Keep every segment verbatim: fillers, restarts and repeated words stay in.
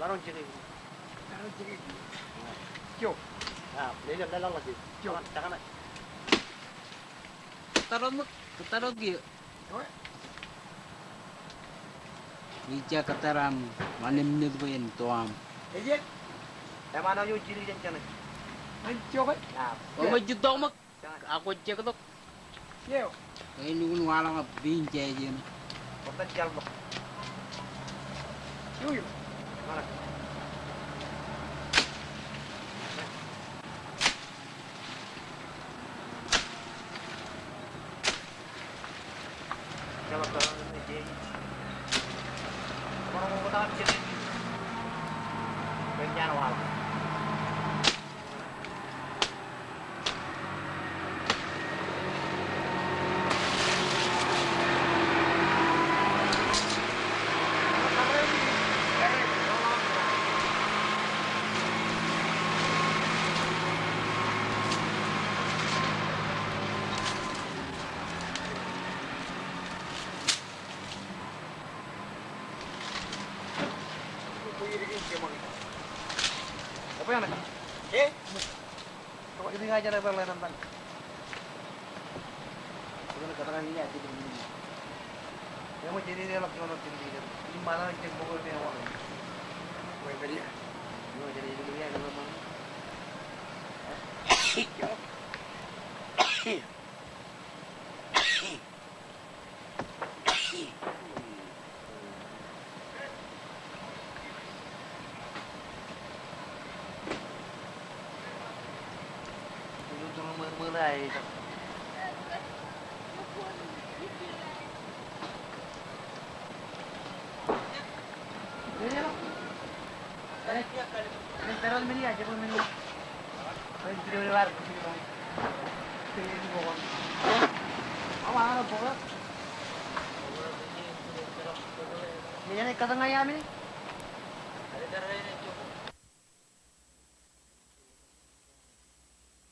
Laron jeke. Laron jeke. Jo. Ah, lelōñ, lelōñ, lelōñ. Jo. Tañan, tañan. Kōttar wōt, kōttar wōt kiiō. Ij ja kōttar aṃ ṃan eṃṃan bwe en to aṃ. Ejek. Eṃṃan eo jiljilimjuon jān jenaaj. An joke. Eo ṃōk jittok ṃōk. Ak kwōj jektok. Eo. Āinwōt in waḷọk pein jāje ṇe. Kwōj jektok. Eo, eo. Ṃōṇe.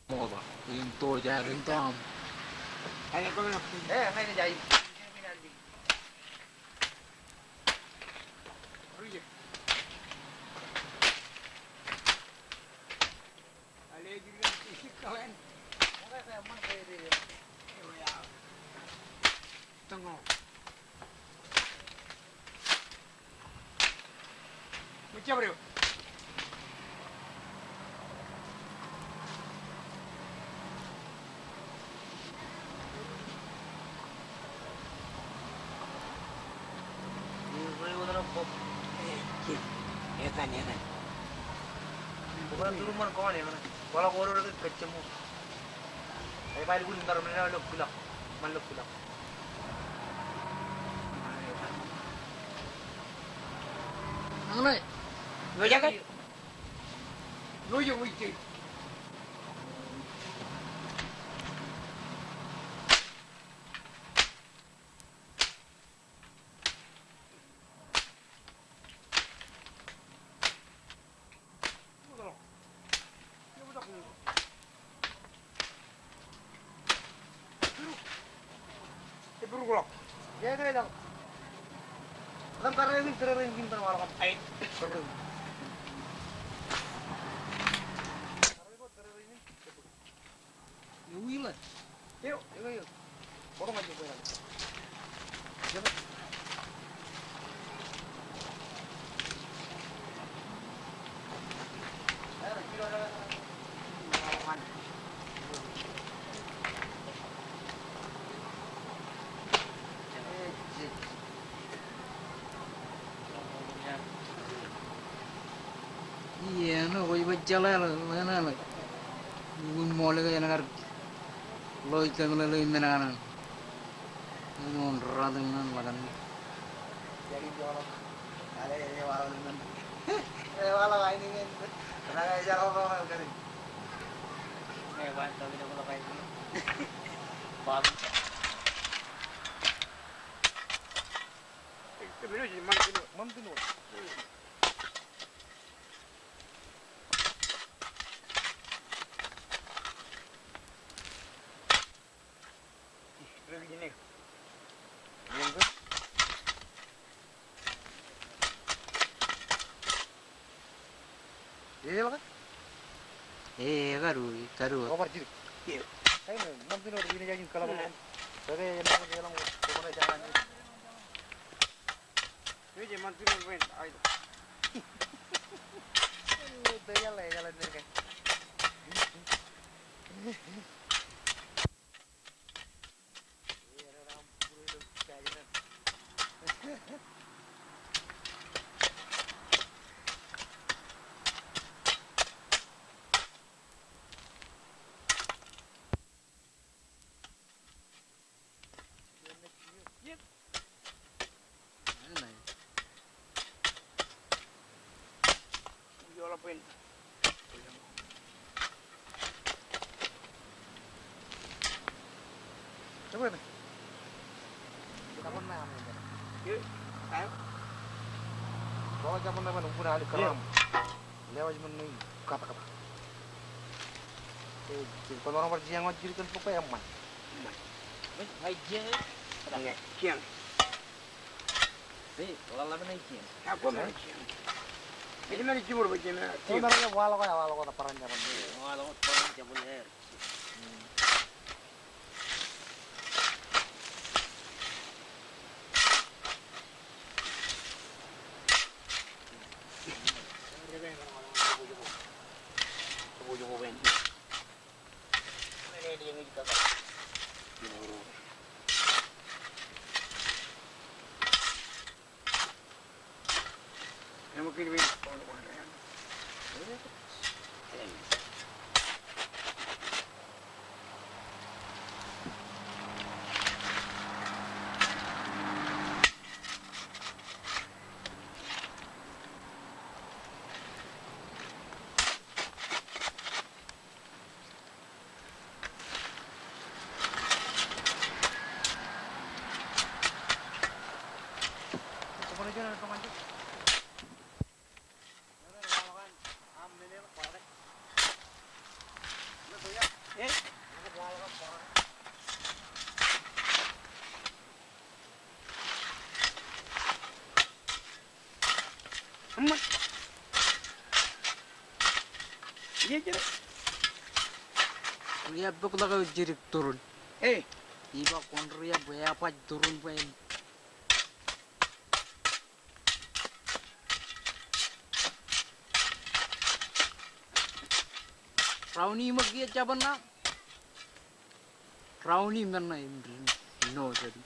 Ṃokta, in to jar in to aṃ. Iien eo kwōj ba jeḷā ḷọk, ḷọk, ḷọk. Ukōt ṃool ke enaaj kar ḷooj kōmeḷeḷe men kaṇ. Āinwōt rat eṇ ḷọk an. Eḷọk? Ee, kadu, kadu. Kobar jidik. Kain ṃōn tino ri ine jajin kalabal. Kake enañin eḷọk ko kono jañin. Eje ṃōn tino ri ine. Ai. Eḷọk, eḷọk, eḷọk. Lewōj ṃōn ṇe katak katak. Kōn bar jiañ wōt jidik kōn bōk eṃṃan. Jiañ. Ej ṃōrā ke waḷọk, waḷọk bar jabōn. Waḷọk bar jabōn er. Aṃ. Ri-ebbōkḷọk eo jidik turin. Ej ba kwōn ri-ebb, ebaj turin bwe en. Rauni ṃōk kiiō jabōn ṇa. Rauni men ṇa im rin no jadi.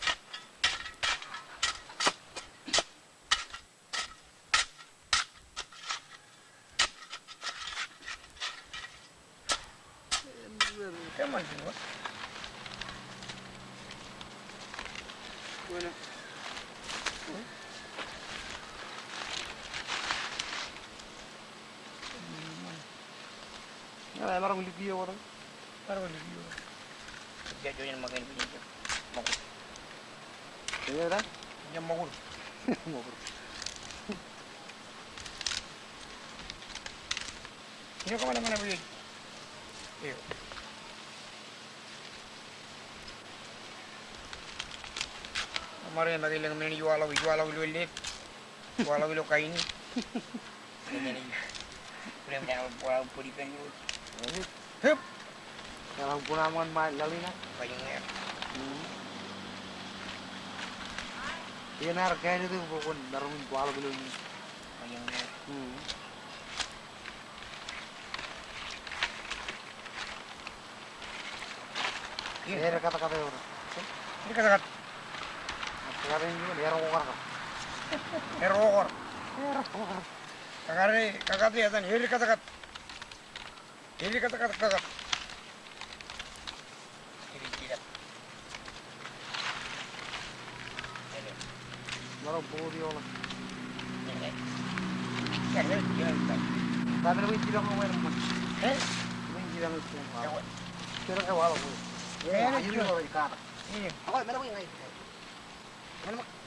Ña emaroñ likio wōt. Emaroñ likio wōt. Ejja jojen make in bwijin jab mokur. Ejja da? Jab mokur. Mokur. Ino kōṃṃan ṃōṇōṇō bwijin. Eo. Ṃare make lōñ men in iwaḷọk, iwaḷọk ilo late. Waḷọk ilo kain in. Hep. Eḷaññe kuṇaṃ ñan ṃae laḷ in a. Kajin ñe. Hmm. Iien ear kāālōt eok bwe kwōn maroñ in waḷọk ilo iien. Kajin ñe. Hmm. Ere katkat eo. Ere katkat. Katkat eo, ere okar ka. Ere okar. Ere okar. Kakare, kakate etan, ere katkat. Ere katkat, katkat. Ere jilak. Ere. Ṃaroñ bōk ioḷọk. Ere. Ere, ere, ere. Ta men bwe jilak eo eṃṃan. Ere. Men jilak eo eṃṃan. Ere. Ere, ere, ere. Ere, ere. Ere, ere.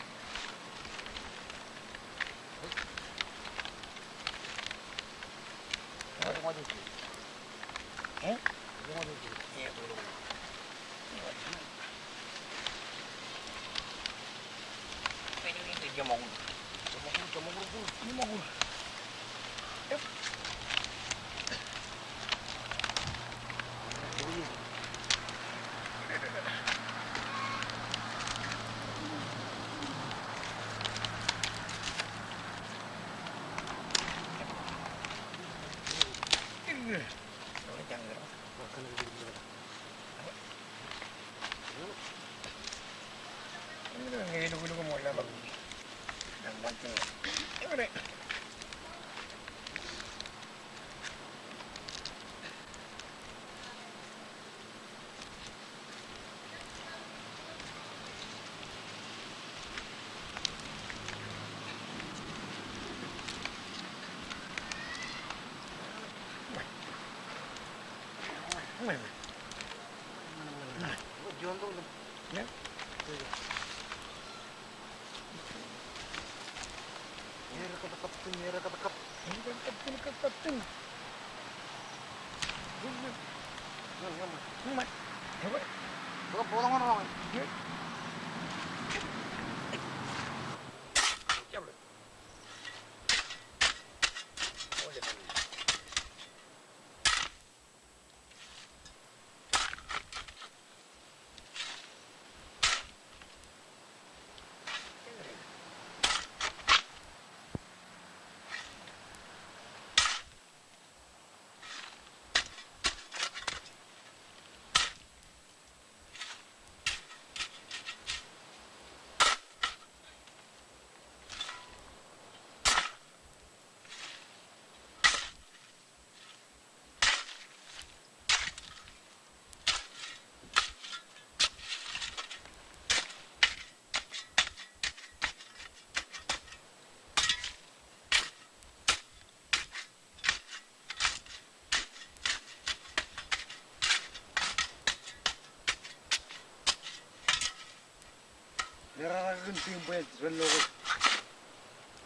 Eraraki kōn team bwe jen lọk.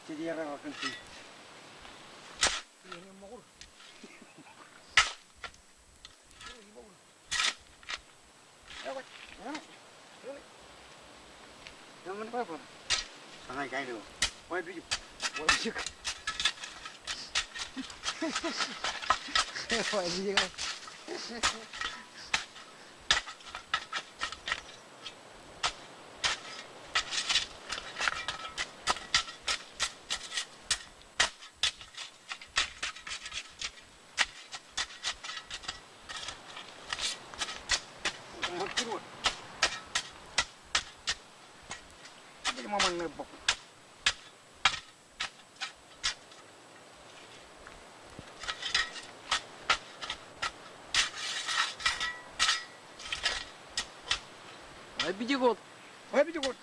Jej eraraki kōn team. Ej pije koot. Ej pije koot.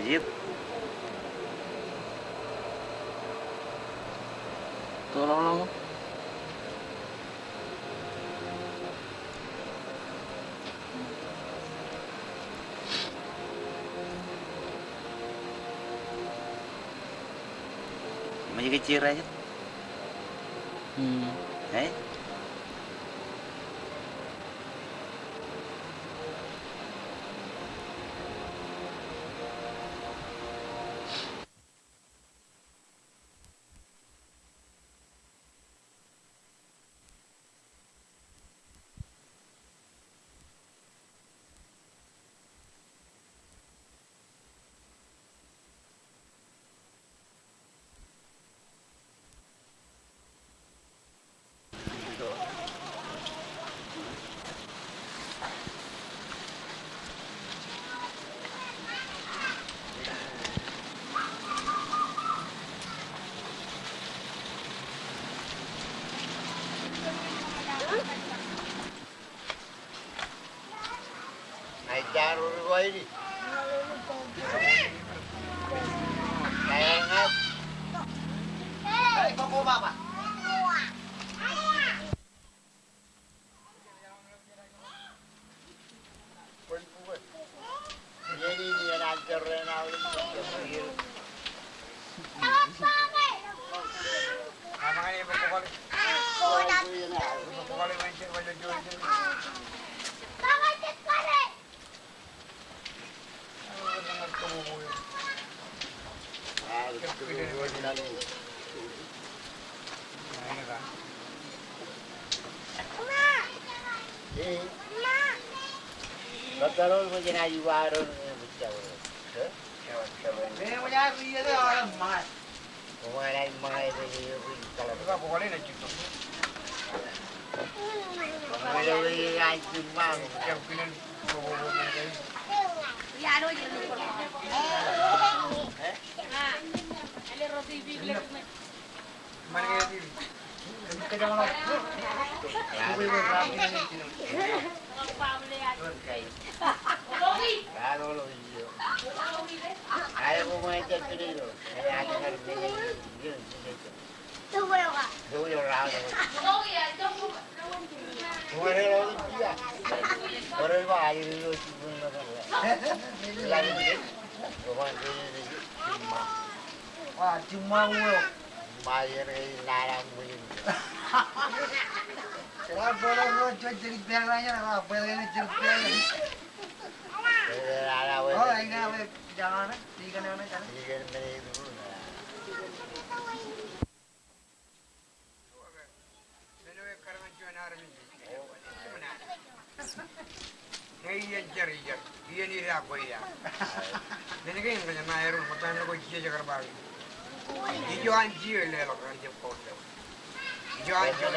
Ej. Tolọk ḷọk. Mej ke jerajet? Hmm. Eh? Ijo an jio leḷọk ñan jab kọọl leḷọk. Ijo an jio.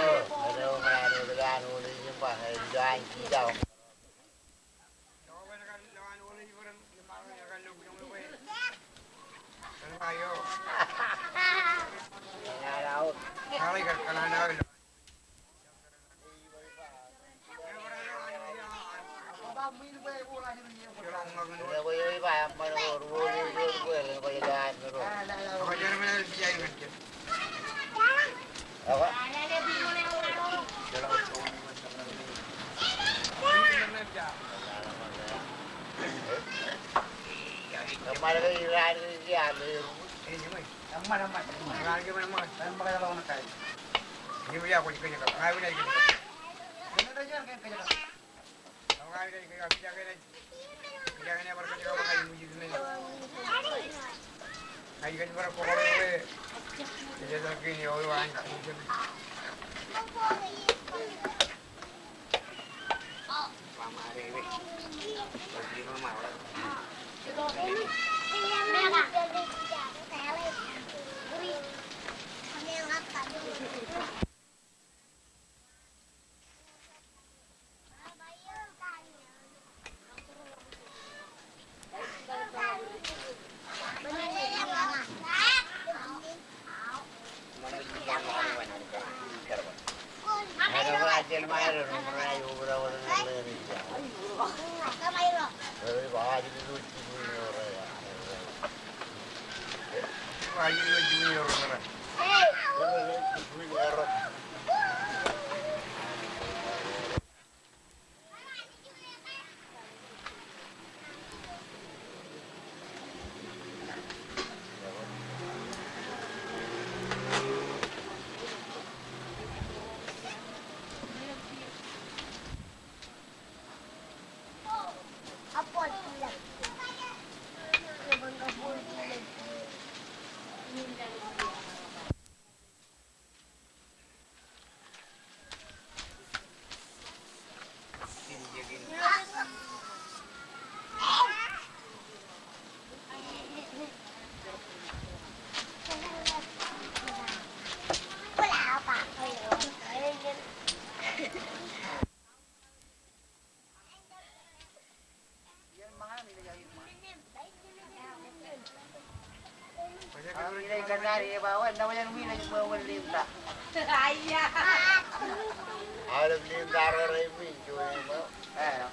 Aolep lin ta ro rej ṃōk, juon eo ṃōk. Eo.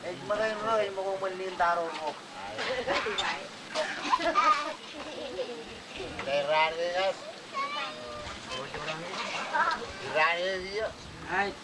Ej ṃōk eo ro, ej ṃōk eo ṃōk lin ta ro ro. Ej raan ke ej. Raan ke ej.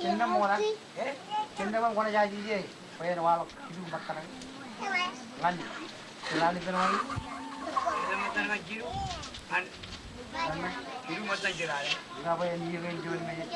Jen nōṃṃan, jen nōṃṃan kwōnaaj aje ije bwe en waḷọk jilu ṃōttan ñan jeraḷ ippān wāween. Jilu ṃōttan ñan jeraḷ. Ij ba bwe en iiō ke en juon mejān.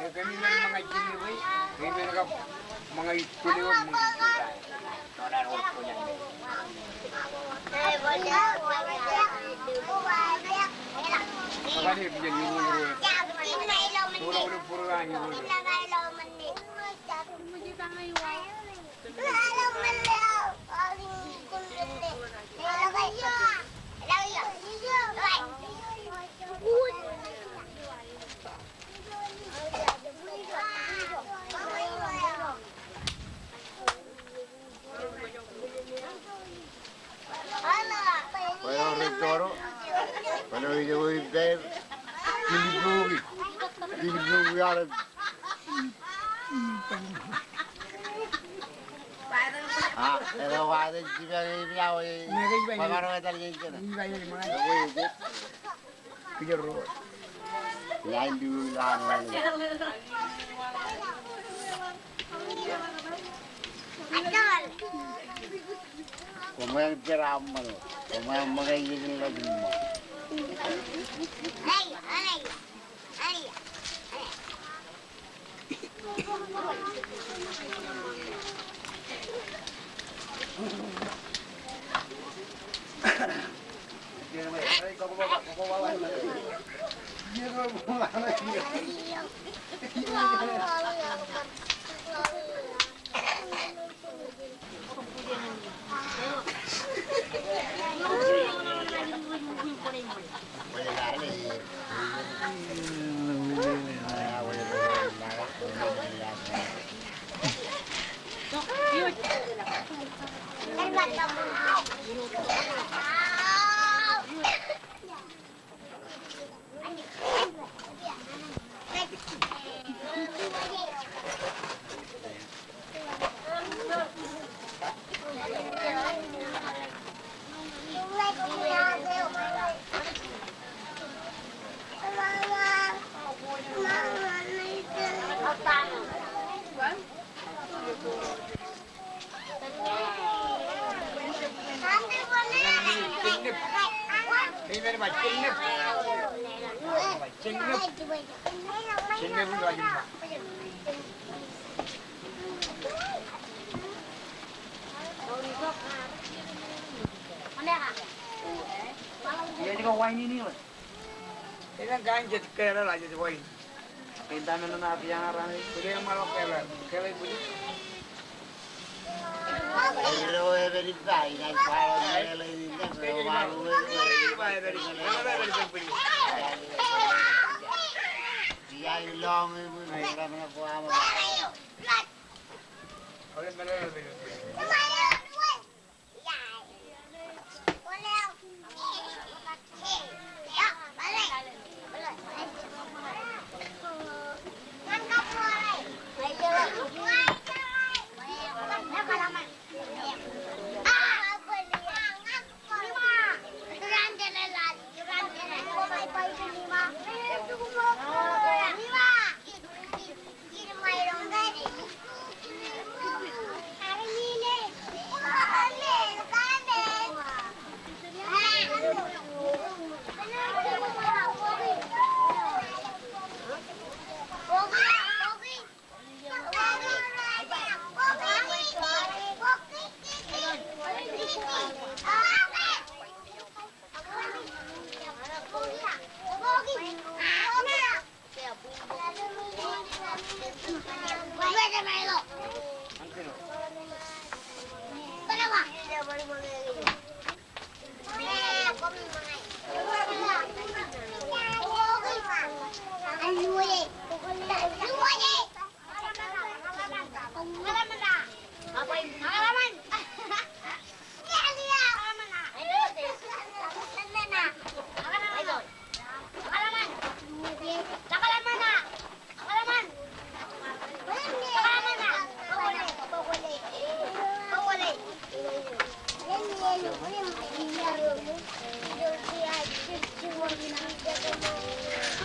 Kōmij men ṃōñā jikin bwe, kōmij men kab ṃōñā ippān eo, ṃōñā ippān eo. Bwe eo rej toro, bwe eo ej wōj pāer, kiin ippān eo kiin, kiin ippān eo kiin aolep. A, eo kwaar ej jipañ ej pāer, eo ej, bwe kwaar ej etal ej jena. Koṃ ej jera ṃōṇōṇō. Koṃ ej ṃōñā ippān eo. Elōñ kain jet kōḷḷā jet wain. Kōn ta men ṇa piañ aran e. Bwidej eṃṃan ḷọk kōḷḷā, kōḷḷā bwidej.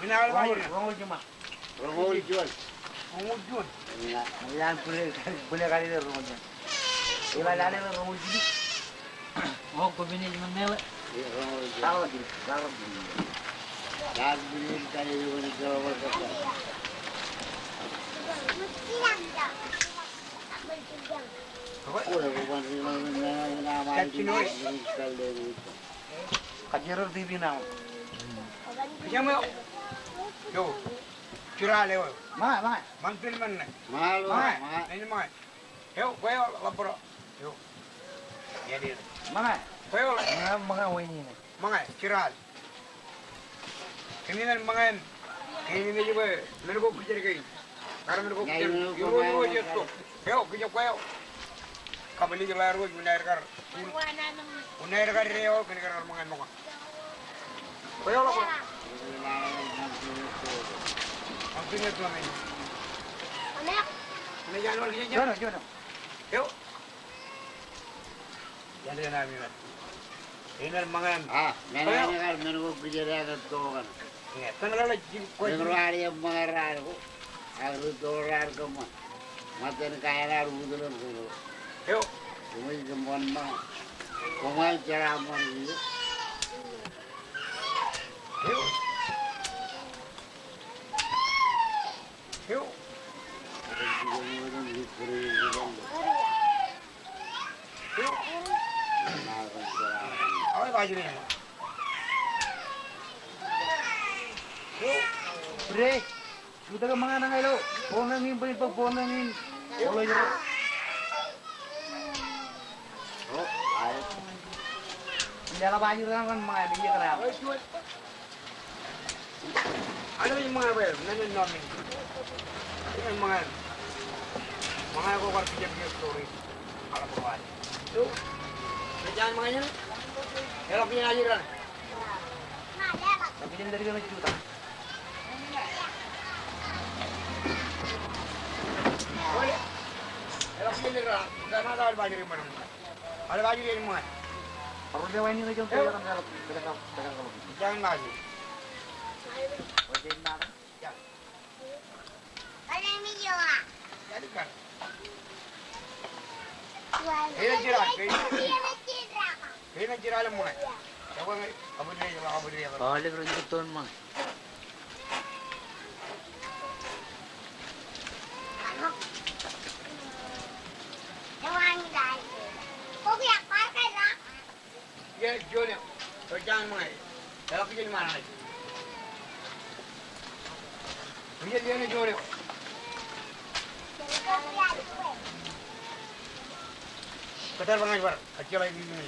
Roñoul, roñoul jiṃa. Roñoul juon. Roñoul juon. Ian bwilōñ, bwilōñ kaṇe roñoul juon. Iba lale roñoul jilu. O, kwōpād ej ṃōn meḷeḷe. Roñoul juon. Ian bwilōñ kaṇe roñoul juon. Kajjiror T V now. Kijem eo. Eo. Jiraal eo. Ṃōñā, ṃōñā. Ṃōñā, ṃōñā. Ṃōñā, ṃōñā. Eo, kwe eo, ḷap bōro. Eo. Ṃōñā. Kwe eo. Ṃōñā, ṃōñā, wāween in. Ṃōñā, Jiraal. Kōn iien ṃōñā in, kōn iien ej bwe men ko kijer kein. Kar men ko kijer, irooj, irooj ej tok. Eo, kijem kwe eo. Kabwilōñ ḷọk irooj, unin aer kar, unin aer kar deḷọñ kōn kar ṃōñā in ṃōkā. Kwe eo ḷọk. Eo. Ian eo ṇe. Eñin ṃōñā in. A, men eo ṇe kar men ko kijer eo kar to kaṇ. Eñin eo ṇe kar men ko kijer eo kar to kaṇ. Eo. Eo. Eo. Eo. Awa, bajir in. Eo. Bre. Jutak ṃōñā in ñan ilo. Bōk ṃōñā in, bōk ṃōñā in. Eo. Ilo iro. Eo. Ai. Ilo bajir in ñan ṃōñā in, ilo kōṇaan. Āinwōt ṃōñā bwe, men in ṇo men in. Āinwōt ṃōñā. Ṃōñā ko kar kijer kijer story. Aḷap ro āinwōt. Eo. Ej jān ṃōñā in. Eḷak kijen ajri raṇ. Eḷak kijen tōre ke ṇe jutak. Eḷak kijen tōre raṇ. Eḷak kijen tōre raṇ. Eo. Eo, juon eo. Eo, jān ṃōñā. Eḷak kijen ṃōñā. Kijen eo, juon eo. Kōttar bar ña bar. Kajjeḷā eo, juon eo.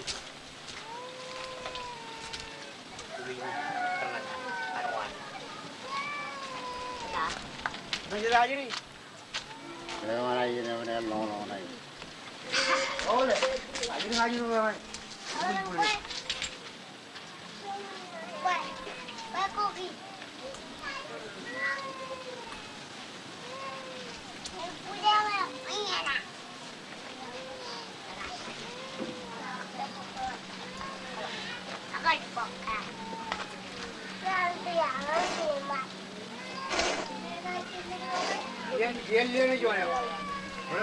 Eo,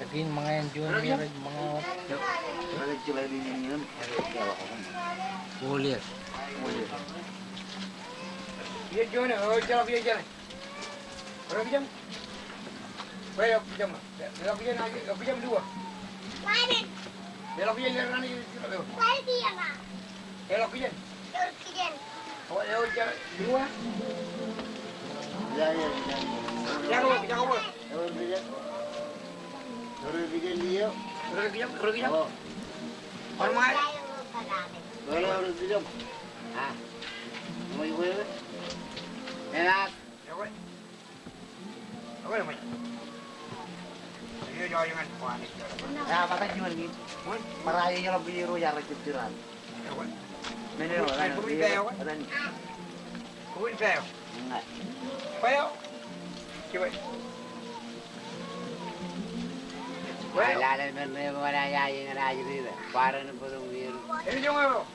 Eñin ṃōñā in juon, ṃōñā wōt. Olier. Eo, juon eo, eo, ejjeḷọk, eo, ejjeḷọk. Eo kijem. Eo kijem. Eo kijem, eo kijem luwa. Eo kijem. Eo kijem. Eo kijem luwa. Eo kijem. Eo kijem, eo kijem. Eo kijem. Eo kijem. Eo, ṃōj. Eo, eo, eo, eo, eo. Eo, ṃōj. Bar aō eo ḷọk kijen ro iar jab jiran. Eo, ṃōj. Men eo, eo, eo, eo. Eo, ṃōj. Eo, ṃōj. Eo. Eo. Eo. Lale men eo, eo, eo, eo, eo. Eo, eo,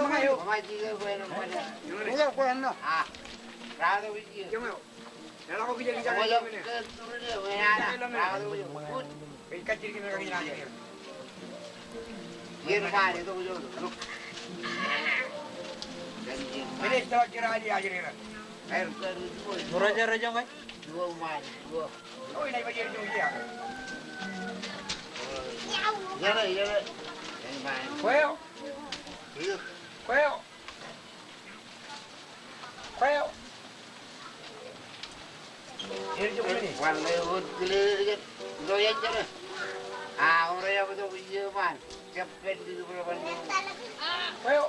Kweo. Kweo. Kweo. Kweo. Kweo. Kweo.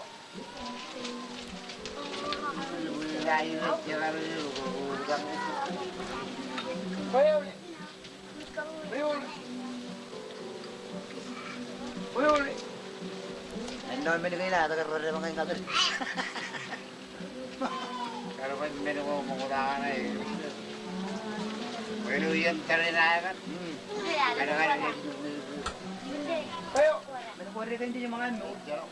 Kweo. Āinwōt men kein ad kar ro depḷaak ñan kōtōd. Kar ro men ko ṃokta kaṇe. Kweo iien tōre in aō kaṇ. Kweo. Men ko dikon jej ṃōñā ṃool.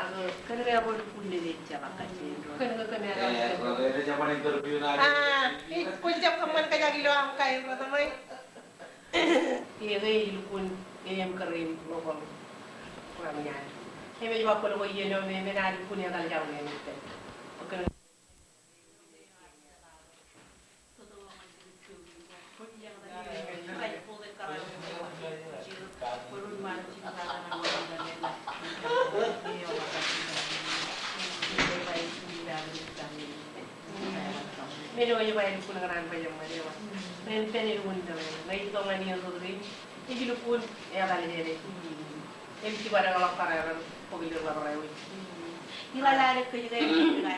Ak kōn ke ewōr lukkuun nejejak kōn ke kōmeañ. Ah, ij, kwōn jab kōṃṃan kōjak ilo aṃ kain rot ṃōj. Ej lukkuun eṃ kōrā in ḷọk ḷọk. Ej ba kwōlo ko iien eo me eṃṃan ad lukkuun etal jañin eṃṃan. Men eo ej ba elukkuun kōṇaan bwe eṃṃan eo. Men pen elukkuun tōre. Ṇe itok ñan iien rot rein, ej lukkuun etal jāne. Im jibadekḷọk kōrā ren bōk ilo ḷap ro eo. Ij lale kōj ke ej lukkuun